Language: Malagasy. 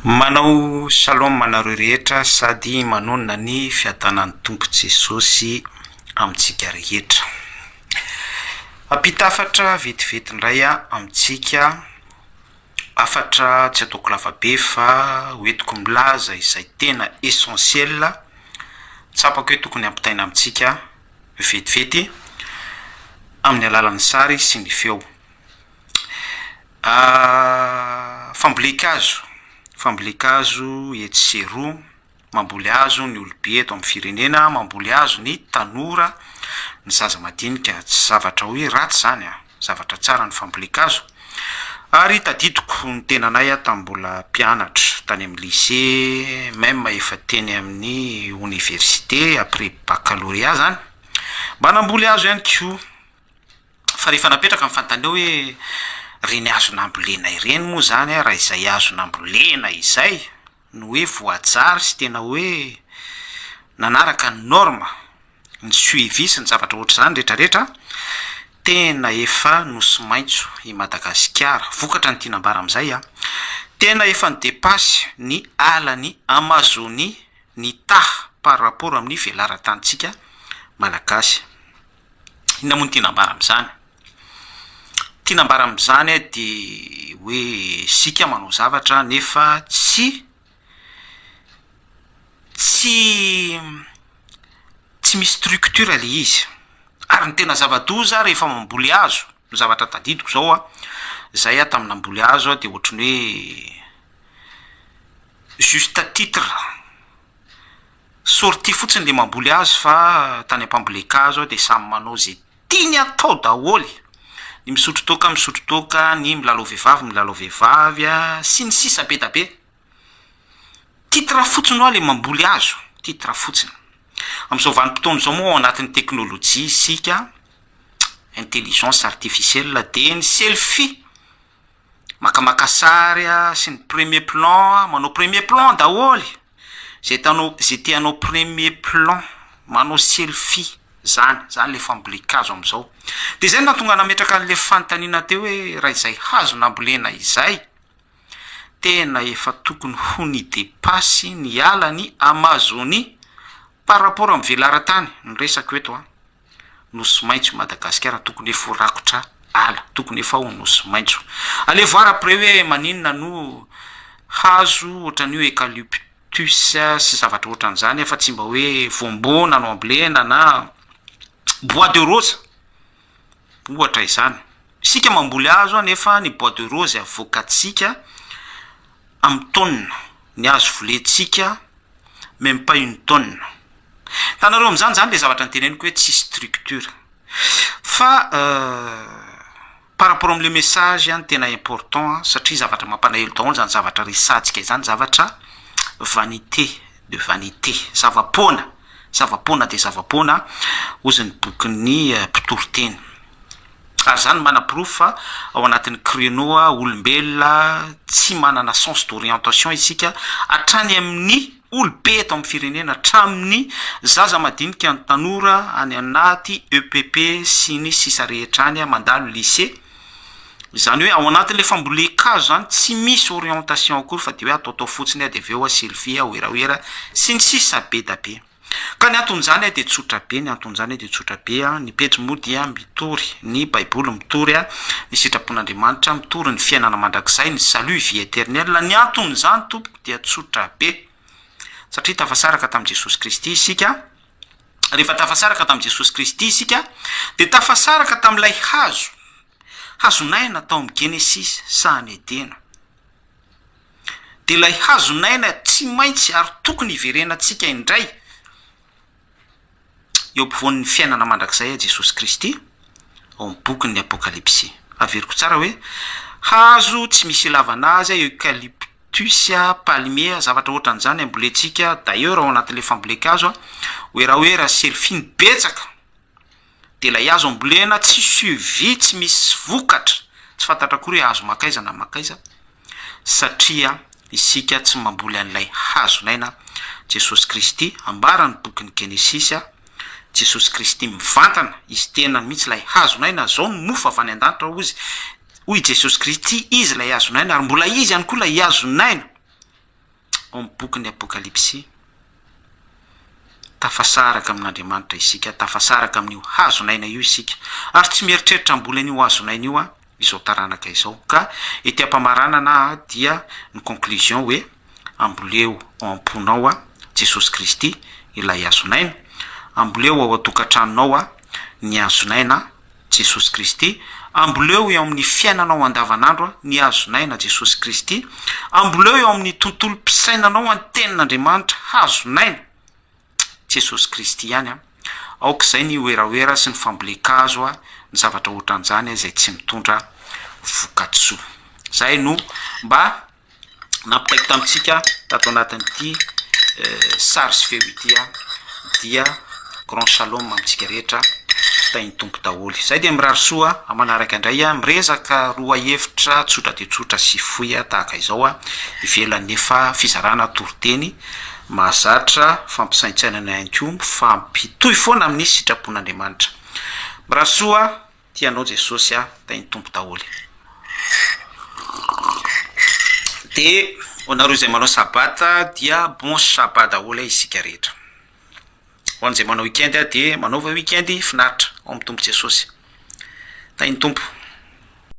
Manao Shalom anareo rehetra sady manonona ny fiadanan'ny Tompo Jesosy amintsika rehetra. Hampita hafatra vetivety indray aho amintsika, hafatra tsy ataoko lavabe fa hoentiko milaza izay tena essentiel tsapako hoe tokony hampitaina amintsika vetivety amin'ny alalan'ny sary sy ny feo. Fambolen-kazo, fambolen-kazo etsy sy eroa, mamboly hazo ny olobe eto amin'ny firenena, mamboly hazo ny tanora, ny zaza madinika, tsy zavatra hoe ratsy izany an, zavatra tsara ny fambolen-kazo, ary tadidiko ny tenanay aho tamin'ny mbola mpianatra tany amin'ny lycée, même efa teny amin'ny oniversite après baccalauréat zany, mba namboly hazo ihany koa. Fa rehefa napetraka ny fanontaniana hoe ireny hazo nambolena ireny moa izany raha izay hazo nambolena izay no hoe voajary sy tena hoe nanaraka ny norme, ny suivi sy ny zavatra ohatr'izany rehetrarehetra, tena efa nosy maitso i Madagasikara, vokatra ny tiana ambara amin'izay an, tena efa ni-depasse ny alan'i Amazonie ny taha par rapport amin'ny velaran-tanintsika malagasy. Inona moa no tiana ambara amin'izany? Tiana ambara amin'izany dia hoe isika manao zavatra nefa tsy tsy tsy misy structure le izy, ary ny tena zava-doza rehefa mamboly hazo, ny zavatra tadidiko zao an, zay aho tamin'ny namboly hazo de ohatran'ny hoe juste titre. Sortie fotsiny le mamboly hazo fa tany am-pambolen-kazo aho de samy manao ze tiany atao daholo, ny misotro toaka misotro toaka, ny milalao vehivavy milalao vehivavy a, sy ny sisa be da be. Titre fotsiny hoa le mamboly hazo, titre fotsiny. Am'zao vanim-potoana zao moa ao anatin'ny teknolojia isika, intelligence artificielle de ny selfie makamaka sary a, sy ny premier plan, manao premier plan daholo, zay hitanao zay te hanao premier plan, manao selfie, zany, zany le fambolen-kazo am'zao. De zay no nahatonga nametraka an'le fanontaniana teo hoe raha izay hazo nambolena izay, tena efa tokony ho ni-depasse ny alan'i Amazonie par rapport amy velaran-tany ny resako eto an. Nosy maitso Madagasikara tokony efa ho rakotra ala, tokony efa ho nosy maitso. Allez voir après hoe maninona no hazo ohatran'io eucalyptus sy zavatra ohatran'izany fa tsy mba hoe voamboana no ambolena na bois de rose ohatra izany. Isika mamboly hazo nefa ny bois de rose avoakantsika amin'ny taonina, ny hazo volentsika même pas une tonne. Hitanareo amin'izany zany le zavatra noteneniko hoe tsisy structure. Fa par rapport am'le message no tena important satria zavatra mampalahelo daholo zany zavatra resahantsika izany, zavatra vanité de vanité, zava-poana, zava-poana de zava-poana hozy ny bokin'ny mpitoriteny. Ary zany manaporofo fa ao anatin'ny créneau olombelona tsy manana sens d'orientation isika hatrany amin'ny olobe eto amin'ny firenena, hatramin'ny zaza madinika ny tanora any anaty EPP sy ny sisa rehetra any mandalo lycée. Izany hoe ao anatin'le fambolen-kazo zany tsy misy orientation akory fa de hoe ataotao fotsiny de avy eo selfie, oeraoera sy ny sisa be da be. Ka ny anton'izany de tsotra be, ny anton'izany de tsotra be, ny pejy moa dia mitory ny baiboly, mitory ny sitrapon'Andriamanitra, mitory ny fiainana mandrakizay, ny salut vie éternelle. Ny anton'izany tompoko dia tsotra be, satria tafasaraka tamin'i Jesosy Kristy isika. Rehefa tafasaraka tamin'i Jesosy Kristy isika de tafasaraka tamin'ilay hazo, hazon'aina tao amin'ny Genesisy sahan'i Edena. De ilay hazon'aina tsy maintsy ary tokony hiverenantsika indray eo ampovoan'ny fiainana mandrakizay a Jesosy Kristy ao amin'ny bokin'ny Apokalypsy. Averiko tsara hoe hazo tsy misy ilavana azy, eucalyptus, palmier, zavatra ohatran'izany ambolentsika, d'ailleurs ao anatin'le fambolen-kazo oeraoera selfie ny betsaka, de ilay hazo ambolena tsy suivi, tsy misy vokatra, tsy fantatra akory hoe hazo makaiza na makaiza, satria isika tsy mamboly an'ilay hazon'aina Jesosy Kristy. Ambaran'ny bokin'ny Genesisy a, Jesosy Kristy mivantana, izy tenany mihitsy ilay hazon'aina, zao no mofo avy any an-danitra hozy, hoy Jesosy Kristy, izy ilay hazon'aina ary mbola izy ihany koa ilay hazon'aina. ao amin'ny bokin'ny Apokalypsy. Tafasaraka amin'Andriamanitra isika, tafasaraka amin'io hazon'aina io isika, ary tsy mieritreritra hamboly an'io hazon'aina io izao taranaka izao. Ka ety am-pamaranana dia ny conclusion hoe amboleo ao am-ponao Jesosy Kristy ilay hazon'aina, amboleo ao an-tokantranonao ny hazon'aina Jesosy Kristy, amboleo eo amin'ny fiainanao andavanandro ny hazon'aina Jesosy Kristy, amboleo eo amin'ny tontolom-pisainanao ny tenin'Andriamanitra hazon'aina Jesosy Kristy ihany an. Aoka izay ny werawera sy ny fambolen-kazo ny zavatra ohatran'izany izay tsy mitondra vokatsoa. Izay no mba nampitaiko tamintsika tato anatin'ity sary sy feo ity dia grand shalom amintsika rehetra tahin'ny Tompo daholo. Izay dia mirary soa manaraka indray miresaka roa hevitra tsotra dia tsotra sy fohy tahaka izao ivelan'ny efa fizarana toriteny mahazatra fampisaintsainana ihany koa mifampitohy foana amin'ny sitrapon'Andriamanitra. Mirary soa Tia anao Jesosy a, tahin'ny Tompo daholo. De ho anareo izay manao sabbat dia bon sabbat daholo isika rehetra. Ho an'izay manao weekend dia manaova weekend finaritra ao amin'ny Tompo Jesosy. Tahin'ny Tompo.